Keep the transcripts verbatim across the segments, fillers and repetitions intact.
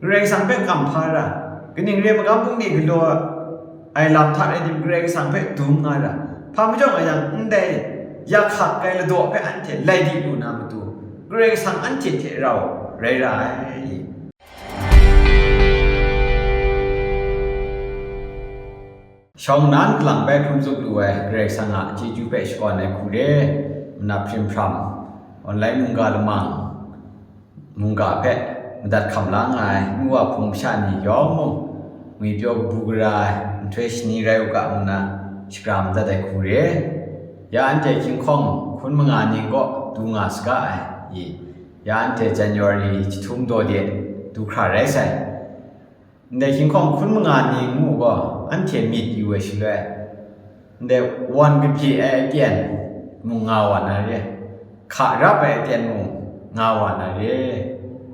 Karai Kasang hpe kamhpa ra, kaning re ai magam bungli galaw ai lam hta rai tim, Karai Kasang hpe dum nga ra, hpa majaw nga yang, ndai ya hkak ai ladaw hpe anhte lai di lu na matu, Karai Kasang anhte hte rau rai ra ai. Shawng nnan kalang bai hkrum zup lu ai Karai Kasang a chyeju hpe shakawn ai hku re, manap hprim hpram, online mungga lamang, mungga hpe madat hkam la nga ai nu wa hpung masha ni yawng mung, ngwipyaw kabu gara ai nhtoi shani rai u ga ngu na shagra madat ai hku re. Ya anhte hkying hkawng hkun manga ning kaw du nga saga ai i, ya anhte January jahtum daw de du hkra rai sai. Ndai hkying hkawng hkun manga ni ngu gaw, anhte myit yu ai shaloi, ndai wan kabye ai aten mung nga wa na re, hka rap ai aten mung nga wa na re.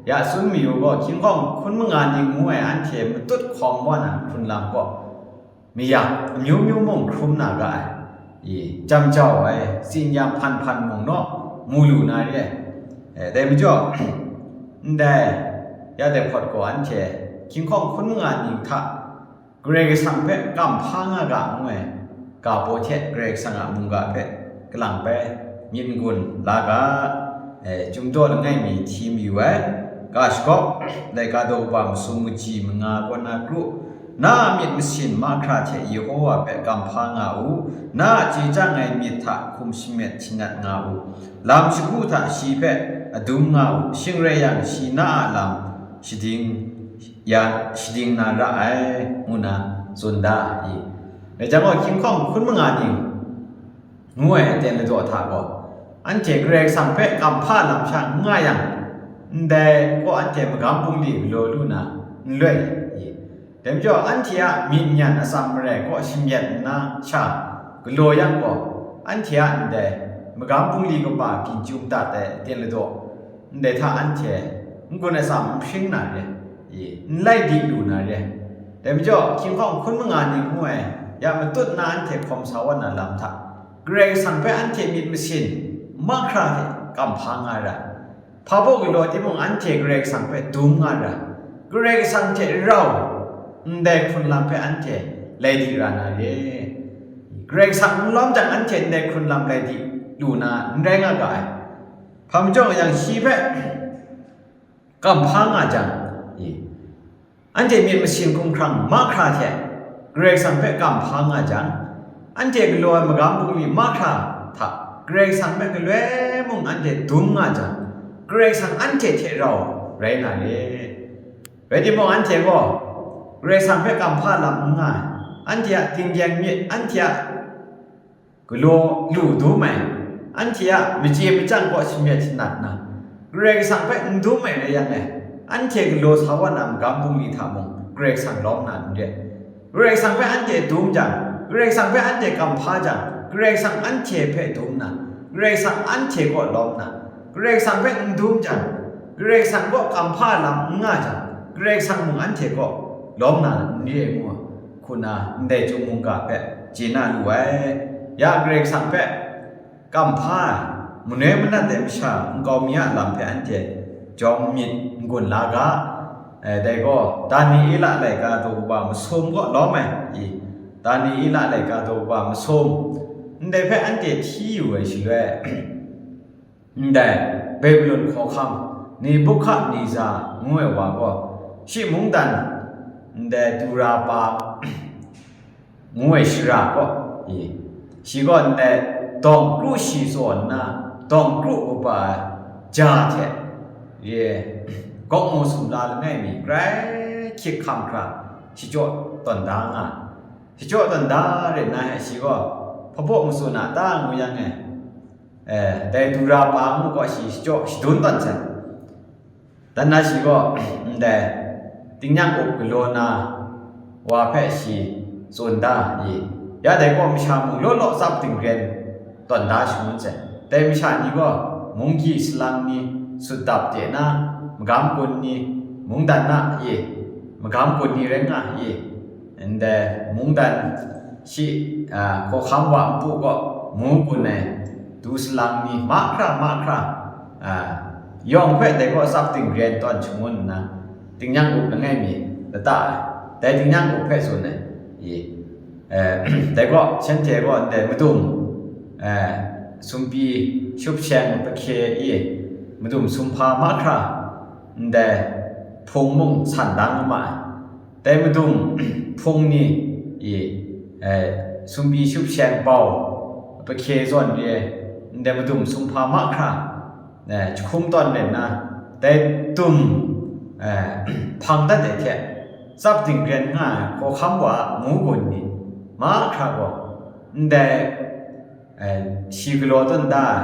Ya tsun mayu gaw, hkying hkawng hkun manga ni ngu ai anhte matut hkawm wa na hkrun lam gaw, mayak amyu myu mung hkrum na ga ai. I, jam jau ai, tsin-yam hpan hpan mung naw mu lu na re ai. E, dai majaw, ndai, ya dai hpawt gaw anhte hkying hkawng hkun manga ning hta Karai Kasang hpe kamhpa nga ga ngu ai ga baw hte Karai Kasang a mungga hpe kalang bai myit n-gun la ga, e, Chyum daw langai mi hti mayu ai, ga shagawp, laika daw kaba masum, kaji manga kaw na kru, na a myit masin mahkra hte Yehowa hpe kamhpa nga u, na a chye chyang ai myit hta hkum shamet shanat nga u, lam shagu hta shi hpe adum nga u, shing rai yang, shi na a lam shading ya, shading na ra ai, ngu na tsun da i. Dai jang gaw, hkying hkawng hkun manga ni ngu ai aten ladaw hta gaw, anhte Karai Kasang hpe kamhpa lam sha n nga yang, ndai kaw anhte magam bungli galaw lu na n loi i. Dai majaw, anhte a myit nyan atsam marai kaw shamyet nna sha galaw yang gaw, anhte a ndai magam bungli kaba ginjung dat ai aten ladaw, ndai hta anhte n-gun atsam n hpring na re, i, n lai di lu na re. Dai majaw, hkying hkawng hkun manga ni ngu ai, ya matut na anhte hkawm sa wa na lam hta, Karai Kasang hpe anhte myit masin mahkra hte kamhpa nga ra, hpa baw galaw timung, anhte Karai Kasang hpe dum nga ra, Karai Kasang hte rau ndai hkrun lam hpe anhte lai di ra na re. Karai Kasang n lawm jang, anhte ndai hkrun lam lai di lu na n rai nga ga ai. Hpa majaw yang, shi hpe kamhpa nga jang, i, anhte myit masin hkumhkrang mahkra hte Karai Kasang hpe kamhpa nga jang, anhte galaw ai magam bungli mahkra hta Karai Kasang hpe galoi mung anhte dum nga jang, Karai Kasang anhte hte rau rai na re. Rai timung, anhte gaw Karai Kasang hpe kamhpa lam n nga ai, anhte a tinggyeng myit, anhte a galaw lu dum ai, anhte a machye machyang kaw shamyet shanat nna, Karai Kasang hpe n dum ai rai yang e, anhte galaw sa wa na magam bungli hta mung Karai Kasang lawm na n re. Karai Kasang hpe anhte dum jang, Karai Kasang hpe anhte kamhpa jang, Karai Kasang anhte hpe dum na, Karai Kasang anhte kaw lawm na, Karai Kasang hpe n dum jang, Karai Kasang kaw kamhpa lam n nga jang, Karai Kasang mung anhte kaw lawm na n re ai ngu, hku na ndai Chyum mungga hpe chye na lu ai. Ya Karai Kasang hpe kamhpa ai, manoi manat ai masha nkau mi a lam hpe anhte jawm myit n-gun la ga. E, dai gaw, Daniela laika daw kaba masum kaw lawm ai, i, Daniela laika daw kaba masum, ndai hpe anhte hti yu ai shaloi, ndai Babilon hkawhkam Nebuhkadneza ngu ai wa gaw, shi mungdan ndai Dura pa ngu ai shara kaw, i, shi gaw ndai dawng kru shi tsaw nna, dawng kru kaba ai ja hte, i, gawk mu sumla langai mi grai hkyik hkam hkra shachyaw tawn da nga. Shachyaw tawn da rai nna, shi gaw hpa baw matsun a ta ngu yang e, e, dai Dura pa ngu gaw shi shachyaw shadun tawn sai. Dan na shi gaw, ndai tingnyang up galaw na wa hpe shi tsun da i, ya dai gaw masha mung law law tsap dingren tawn da shangun sai. Dai masha ni gaw munggyi salang ni sut dap de na, magam gun ni, mungdan na i, magam gun ni rai nga i, ndai mungdan shi, a, hkawhkam wa npu gaw mu gun ai du salang ni mahkra mahkra, a, yawng hpe dai gaw tsap dingren tawn shangun nna, Tingnyang up langai mi lata ai, dai tingnyang up hpe tsun ai, i, eh, dai gaw shanhte gaw ndai madum, eh, sumpi shup sheng pahkye i, madum sumhpa mahkra ndai hpung mung san dang ma ai. Dai madum hpung ni i, eh, sumpi shup sheng bau pahkye zawn re ai, ndai madum sumhpa mahkra, eh, jahkum tawn len na, dai dum, eh, hpang dat ai hte, tsap dingren nga ai hkawhkam wa a ngu gun ni mahkra gaw, ndai, eh, shi galaw tawn da ai,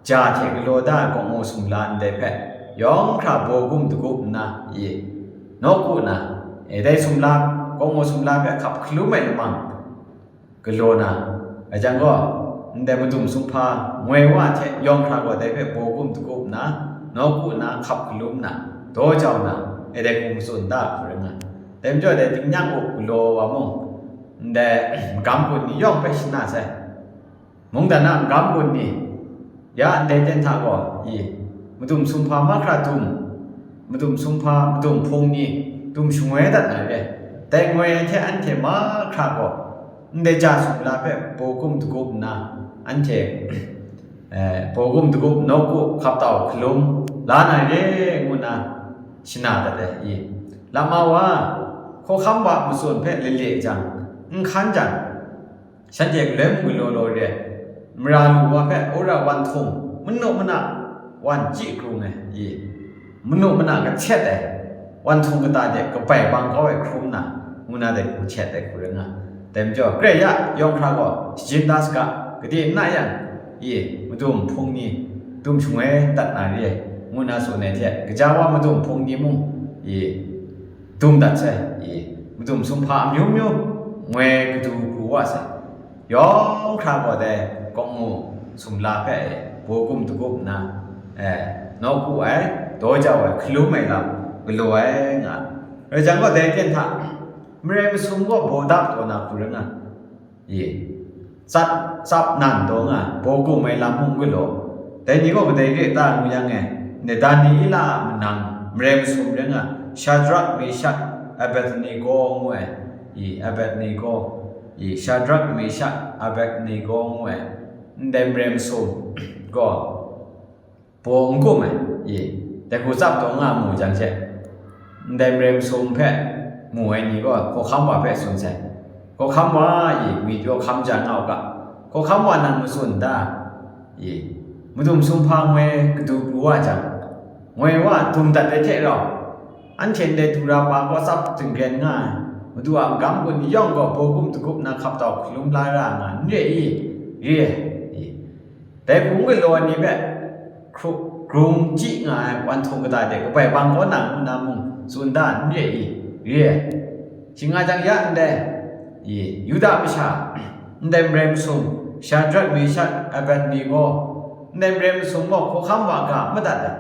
ja hte galaw da ai kawng-u sumla ndai hpe, yawng hkra baw gum dagup nna, i, nawku na, e, dai sumla, kawng-u sumla hpe hkap hkalum ai lamang galaw na, rai jang gaw, ndai madum sumhpa ngoi wa hte yawng hkra gaw dai hpe baw gum dagup nna, nawku na, hkap hkalum na, daw jau na, e, dai hku matsun da hku rai nga. Dai majaw dai tingnyang up galaw wa mung, ndai magam gun ni yawng hpe shana sai. Mungdan a magam gun ni, ya ndai ten hta gaw, i, madum sumhpa mahkra dum, madum sumhpa, madum hpung ni dum shangoi dat na re. Dai ngoi ai hte anhte mahkra gaw, ndai ja sumla hpe baw gum dagup nna, anhte, eh, baw gum dagup nawku hkap tau hkalum la na re, ngu nna shana dat ai, i. Lama wa, hkawhkam wa matsun hpe lale jang, n hkan jang, shanhte galoi mung galaw law re ai, mara lu wa hpe wora wan htung, manu mana wan chyi krung ai, i, manu mana kahtet ai, wan htung kata de kabai bang kau ai hkrum na, ngu na dai hku htet ai hku rai nga. Dai majaw, Karai ya yawng hkra gaw shajin da saga, gade n na yang, i, madum hpung ni dum shangoi dat na re ai, ngu na tsun ai hte, gaja wa madum hpung ni mung, i, dum dat sai, i, madum sumhpa amyu myu ngoi kadu pru wa sai. Yawng hkra gaw dai kawng-u sumla hpe, e, baw gum dagup nna, e, nawku ai, daw jau ai, hkalum ai lam galaw ai nga. Rai jang gaw, dai ten hta, marai masum gaw baw da kataw na hku rai nga, i, tsap, tsap nan taw nga, baw gum ai lam mung galaw. Dai ni gaw kadai re ta ngu yang e, ndai Daniela a manang marai masum rai nga, Shadrak, Meshak, Abednego ngu ai, i, Abednego, i, Shadrak, Meshak, Abednego ngu ai, ndai marai masum gaw, baw n gum ai, i, dai hku tsap taw nga mu jang she, ndai marai masum hpe mu ai ni gaw hkawhkam wa hpe tsun sai. Hkawhkam wa, i, ngwipyaw hkam ja nga u ga, hkawhkam wa nang matsun da, i, madum sumhpa ngoi kadu pru wa jang, ngoi wa dum dat ai hte rau, anhte ndai du ra pa gaw tsap dingren nga ai, Madu a magam gun ni yawng gaw baw gum dagup na hkap tau hkalum la ra nga n re i? Re ai, i. Dai hku n galaw ai ni hpe hkru-, grung chyi nga ai wan htung kata de kabai bang kaw na ngu na mung tsun da n re i? Re ai. Shing nga jang ya ndai, i, Yuda masha, ndai marai masum, Shadrak, Meshak, Abednego, ndai marai masum gaw hkawhkam wa ga madat ai,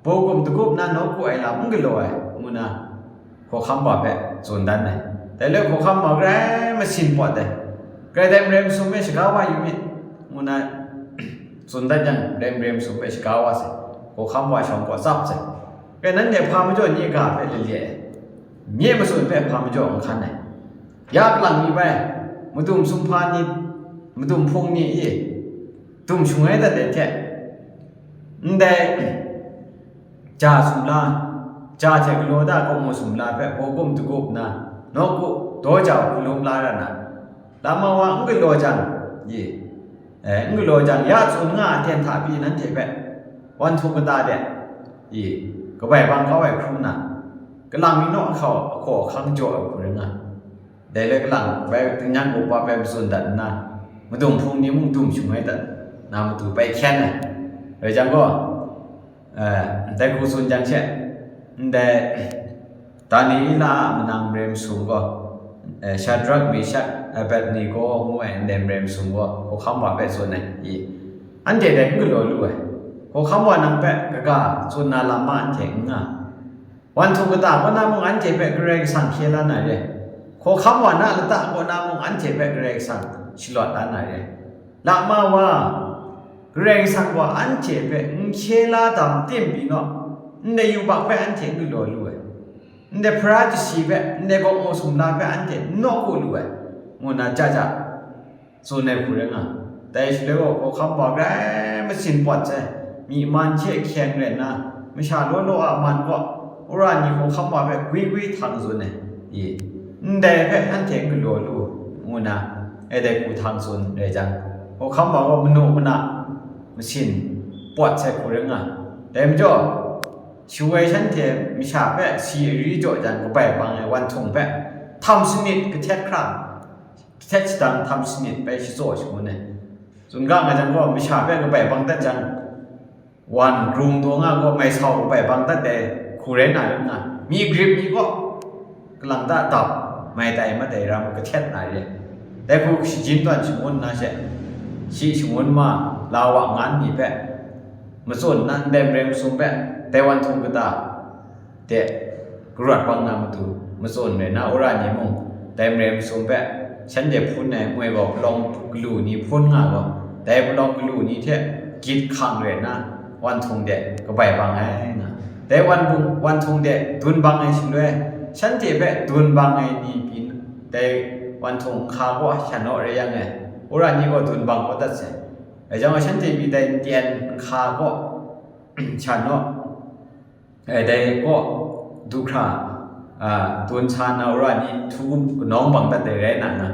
baw gum dagup na nawku ai lam n galaw ai, ngu na hkawhkam wa hpe tsun dan ai. Dai le hkawhkam wa grai masin pawt ai, grai dai marai masum e shaga wa yu myit, ngu na tsun dan yang, dai marai masum hpe shaga wa sai, hkawhkam wa shawng gaw tsap sai. Grai nanhte hpa majaw nye ga hpe lale ai, nye matsun hpe hpa majaw n hkan ai. Ya kalang mi bai, madum sumhpa ni, madum hpung ni i, dum shangoi dat ai hte, ndai ja sumla, ja hte galaw da kawng-u sumla hpe baw gum dagup nna, nawku daw jau hkalum la ra na, lama wa n galaw jang, i, e, n galaw jang, ya tsun nga ai ten hta pyi nanhte hpe wan htung kata de, i, kabai bang kau ai hkrum na, kalang mi naw ahkau ahkaw ahkang jaw ai hku rai nga. Dai le kalang bai tingnyang upa bai matsun dat nna, madung hpung ni mung dum shangoi dat na matu bai hkyen ai. Rai jang gaw, eh, dai hku tsun jang she, ndai Daniela a manang marai masum gaw, eh, Shadrak, Meshak, Abednego ngu ai ndai marai masum gaw hkawhkam wa hpe tsun ai, i, anhte dai n galaw lu ai. Hkawhkam wa nang hpe kaga tsun na lam ma anhte n nga. Wan htung kata kaw na mung anhte hpe Karai Kasang hkye la na re. Hkawhkam wa na lata kaw na mung anhte hpe Karai Kasang shalawt la na re. Lama wa, Karai Kasang gaw anhte hpe n hkye la dam tim pyi naw, ndai yubak hpe anhte n galaw lu ai. ndai hpara jasi hpe, ndai gaw mu sumla hpe anhte n nawku lu ai, ngu nna ja ja tsun ai hku rai nga. Dai shaloi gaw hkawhkam wa grai masin pawt sai, myi man hte hkyeng rai nna, masha law law a man kaw, wora ni hkawhkam wa hpe gwi gwi htang tsun ai, i, ndai hpe anhte n galaw lu, ngu nna, e dai hku htang tsun rai jang, hkawhkam wa gaw manu mana masin pawt sai hku rai nga. Dai majaw, shawoi shanhte masha hpe si ari jaw jan kabai bang ai wan htung hpe htam sanit kahtet hkra, kahtet shadang htam sanit bai shatsaw shangun ai. Tsun ga nga jang gaw, masha hpe kabai bang dat jang, wan grung daw nga gaw, mai sau kabai bang dat ai hku rai na rai nna, myi grip mi gaw, kalang ta dap, mai tai madai ram kahtet na re. Dai hku shajin tawn shangun nna she, shi shangun ma, la wa ngan ni hpe, matsun nna ndai marai masum hpe, dai wan htung kata de karawt bang na matu, matsun rai na wora ni mung, dai marai masum hpe, shanhte hpun ai moi gaw palawng galu ni hpun nga gaw, dai palawng galu ni hte gyit hkang rai na, wan htung de kabai bang ai nga. Dai wan bung, wan htung de dun bang ai shaloi, shanhte hpe dun bang ai ni pyi, dai wan htung nhka kaw sha naw rai yang e, wora ni gaw dun bang kau dat sai. Dai jang gaw, shanhte pyi dai ntyen nhka kaw sha naw, e, dai kaw du hkra, a, dun sa na wora ni htu kanawng bang dat ai rai na nga.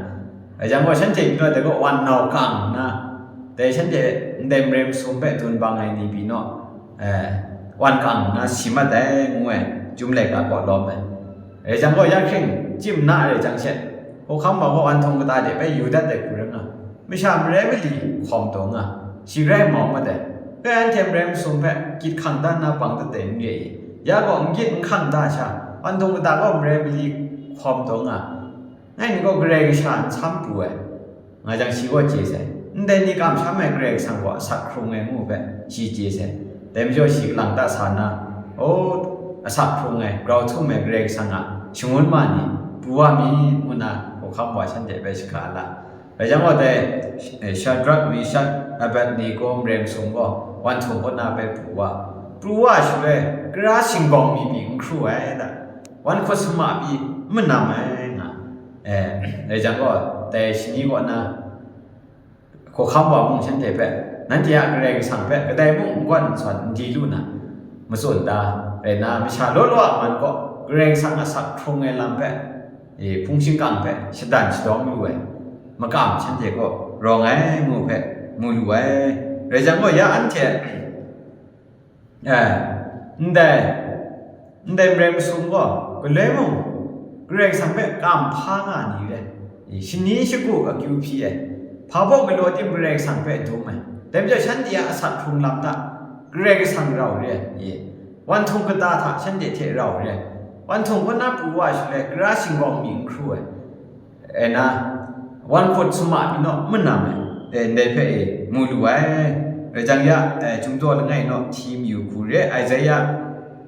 Dai jang gaw, shanhte pyi naw dai kaw wan nau kang nna, dai shanhte ndai marai masum hpe dun bang ai ni pyi naw, e, wan kang nna si mat ai, ngu ai, Chyum laika kaw lawm ai. Rai jang gaw, ya hkring chyim na rai jang she, hkawhkam wa gaw wan htung kata de bai yu dat ai hku rai nga. Masha marai mali hkawm taw nga, shi rai mau mat ai. Bai anhte marai masum hpe gyit hkang da nna bang dat ai n re i? Ya gaw n gyit n hkang da sha, wan htung kata gaw marai mali hkawm taw nga. Ngai ni gaw Karai Kasha n sam pru ai, nga jang shi gaw chye sai. Ndai ni kamsham ai Karai Kasang gaw asak hkrung ai ngu hpe shi chye sai. Dai majaw shi kalang ta sa nna, o, asak hkrung ai, grau htum ai Karai Kasang a shangun ma ni pru wa mi, ngu nna hkawhkam wa shanhte hpe shaka la. Rai jang gaw dai, eh, Shadrak, Mishak, Abednego marai masum gaw wan htung kaw na bai pru wa. Pru wa shaloi, kara shinggawng mi pyi n hkru ai da. Wan hkut sama pyi n manam ai nga. Eh, rai jang gaw, dai shani kaw na, hkawhkam wa mung shanhte hpe, nanhte a Karai Kasang hpe kadai mung n gawn n sawn n di lu na, matsun da, rai nna, masha law law a man kaw Karai Kasang asak hkrung ai lam hpe, e, hpung shingkang hpe shadan shadawng lu ai, makam shanhte kaw rawng ai ngu hpe mu lu ai. Rai jang gaw, ya anhte, e, ndai, ndai marai masum gaw, galoi mung, Karai Kasang hpe kam hpa nga ni rai, e, shani shagu akyu hpyi ai, hpa baw galaw tim Karai Kasang hpe dum ai, dai majaw shanhte a asak hkrung lam hta Karai Kasang rau re ai, e, wan htung kata hta shanhte hte rau re ai, wan htung kaw na pru wa shaloi, kara shinggawng mi n hkru ai, e na, wan hkut sama pyi naw n manam ai, e, ndai hpe, e, mu lu ai. Rai jang ya, e, Chyum daw langai naw hti mayu hku re, Isaiah,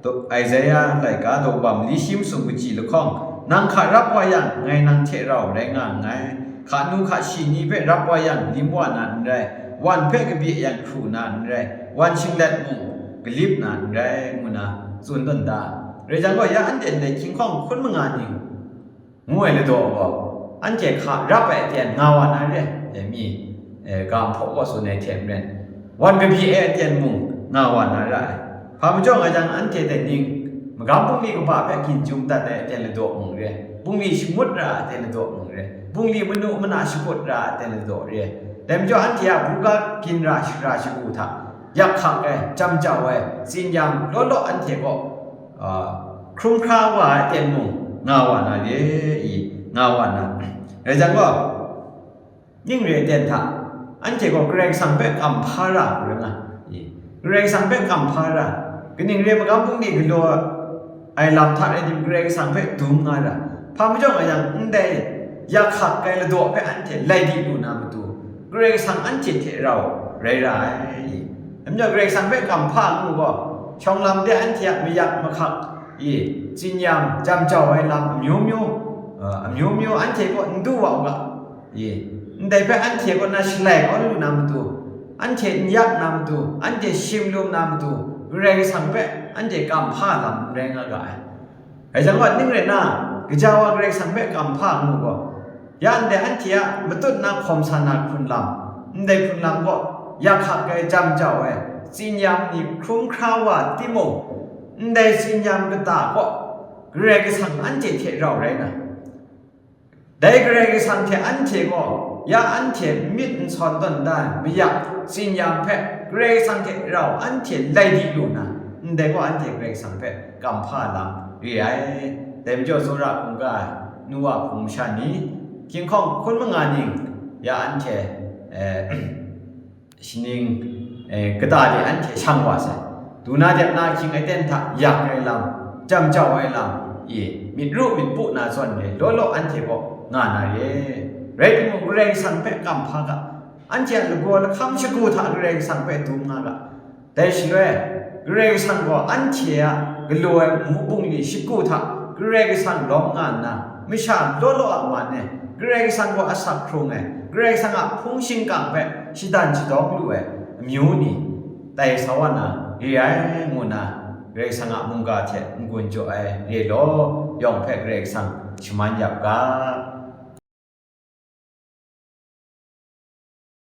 daw, Isaiah laika daw bam li shi masum kaji lahkawng, nang hka rap wa yang, ngai nang hte rau rai nga nngai. Hka nu hka shi ni hpe rap wa yang, lim wa na n rai, wan hpe kabye yang hkru na n rai, wan shinglet mung galip na n rai, ngu na tsun tawn da. Rai jang gaw, ya anhte ndai hkying hkawng hkun manga ning, ngu ai ladaw gaw, anhte hka rap ai aten nga wa na re ai, e, mi, e, ga nhpaw kaw tsun ai hte maren, wan kabye ai aten mung nga wa na ra ai. Hpa majaw nga jang, anhte dai ning, magam bungli kaba hpe ginjum dat ai aten ladaw mung re, bungli shangut ra ai aten ladaw mung re, bungli manu mana shakut ra ai aten ladaw re. Dai majaw, anhte a buga ginra shara shagu hta yak hkak ai, jam jau ai, tsin-yam law law anhte kaw, a, hkrum hkra wa ai aten mung nga wa na re i, nga wa na. Rai jang gaw, ning re ai aten hta, anhte gaw Karai Kasang hpe kam hpa ra hku rai nga i, Karai Kasang hpe kam hpa ra, kaning re ai, magam bungli galaw ai lam hta rai tim, Karai Kasang hpe dum nga ra. Hpa majaw nga yang, ndai yak hkak ai ladaw hpe anhte lai di lu na matu, Karai Kasang anhte hte rau rai ra ai. Dai majaw, Karai Kasang hpe kam hpa ngu gaw, shawng lam de anhte a mayak mahkak, i, tsin-yam, jam jau ai lam amyu myu, a, amyu myu anhte kaw n du wa u ga, i, ndai hpe anhte kaw na shalai kau lu na matu, anhte n yak na matu, anhte shim lum na matu, Karai Kasang hpe anhte kam hpa lam n rai nga ga ai. Dai jang gaw, ning rai nna, gaja wa Karai Kasang hpe kamhpa ngu gaw, ya ndai anhte a matut na hkawm sa na hkrun lam, ndai hkrun lam gaw, yak hkak ai, jam jau ai, tsin-yam ni hkrum hkra wa timung, ndai tsin-yam kata gaw Karai Kasang anhte hte rau rai na, dai Karai Kasang hte anhte gaw, ya anhte myit n sawn tawn da ai mayak tsin-yam hpe Karai Kasang hte rau anhte lai di lu na, ndai gaw anhte Karai Kasang hpe kamhpa lam re ai. Dai majaw, tsawra hkungga ai, nu wa hpung masha ni, hkying hkawng hkun manga ning, ya anhte, eh, shaning, eh, kata de anhte shang wa sai. Du na dep na ahkying aten hta yak ai lam, jam jau ai lam, e, myit ru myit pu na zawn re, law law anhte gaw nga na re. Rai timung, Karai Kasang hpe kamhpa ga, anhte a lagaw lahkam shagu hta Karai Kasang hpe dum nga ga. Dai shaloi, Karai Kasang gaw anhte a galaw ai mu bungli shagu hta Karai Kasang lawm nga nna, masha law law a man e Karai Kasang gaw asak hkrung ai, Karai Kasang a hpung shingkang hpe shadan shadawng lu ai amyu ni tai sa wa na re ai, ngu na Karai Kasang a mungga hte n-gun jaw ai re law, yawng hpe Karai Kasang shaman ya u ga.